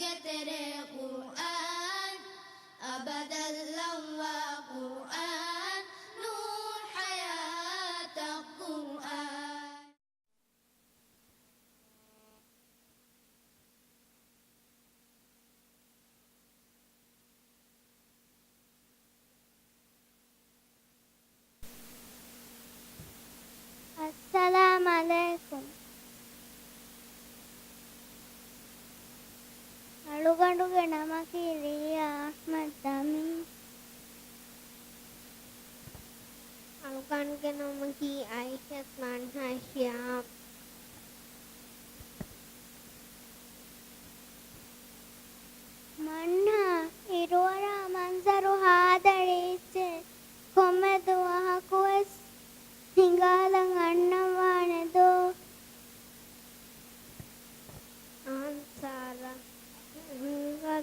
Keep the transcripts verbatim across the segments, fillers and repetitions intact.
ގެ ތެރޭ ޤުރްއާން، އަބަދަށް ލައްވާ ޤުރްއާން، ނޫރު ޙަޔާތަށް ޤުރްއާން. އައްސަލާމް ޢަލައިކުމް. އަޅުގަނޑުގެ ނަމަކީ ލީޔާ އަޙްމަދު ދަމީ. އަޅުގަނޑުގެ ނަމަކީ އައިޝަތު މަންހާ ޝިޔާމް. މަންހާ، އިރުއަރާ މަންޒަރު ހާދަ ރީއްޗެއް ކޮންމެ ދުވަހަކުވެސް ހިނގާލަން އަންނަން ވާނެ ދޯ؟ އާން ސާރާ، ހިނގާ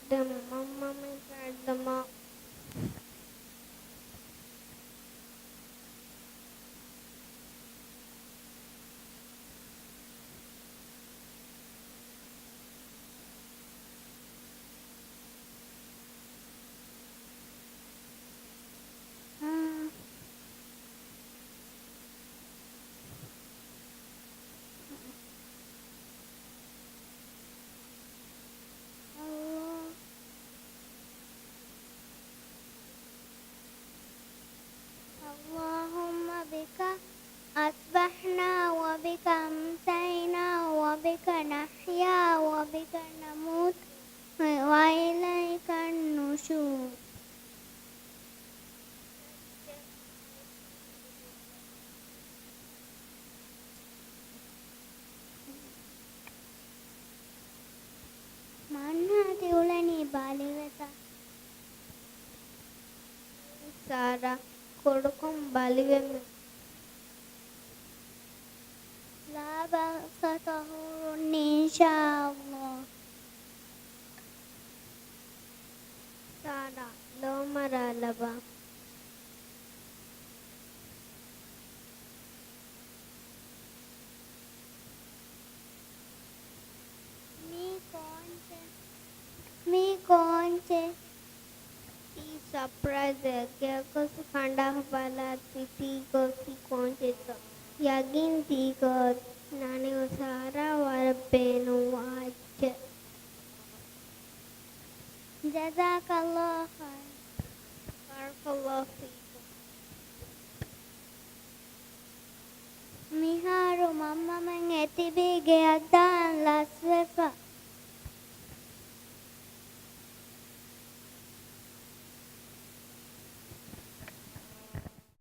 ދެމަ މަންމަ މި ކައިދަމާ. اللهم بك أصبحنا وبك أمسينا وبك نحيا وبك نموت وإليك النشور. މަންހާ ތި އުޅެނީ ބަލިވެތަ؟ ސާރާ، ކުޑަކޮށް ބަލިވެމެ. لا بأس طهور إن شاء الله. ސާރާ، ލޯމަރާލަބަ. މީ ކޯންޗެއް؟ މީ ކޯންޗެއް؟ ތީ ސަޕްރައިޒެއް. ގެއަށް ގޮސް ކަނޑާ ބަލާ ތި ތީ ގޮސް ތީ ކޯންޗެއްތޯ. ޔަގީން ތީ ގޮސް. ނަނި ސާރާ ވަރަށް ބޭނުންވާ އެއްޗެއް. جزاك الله خيرا. بارك الله فيكم. މިހާރު މަންމަމެން އެތިބީ ގެއަށް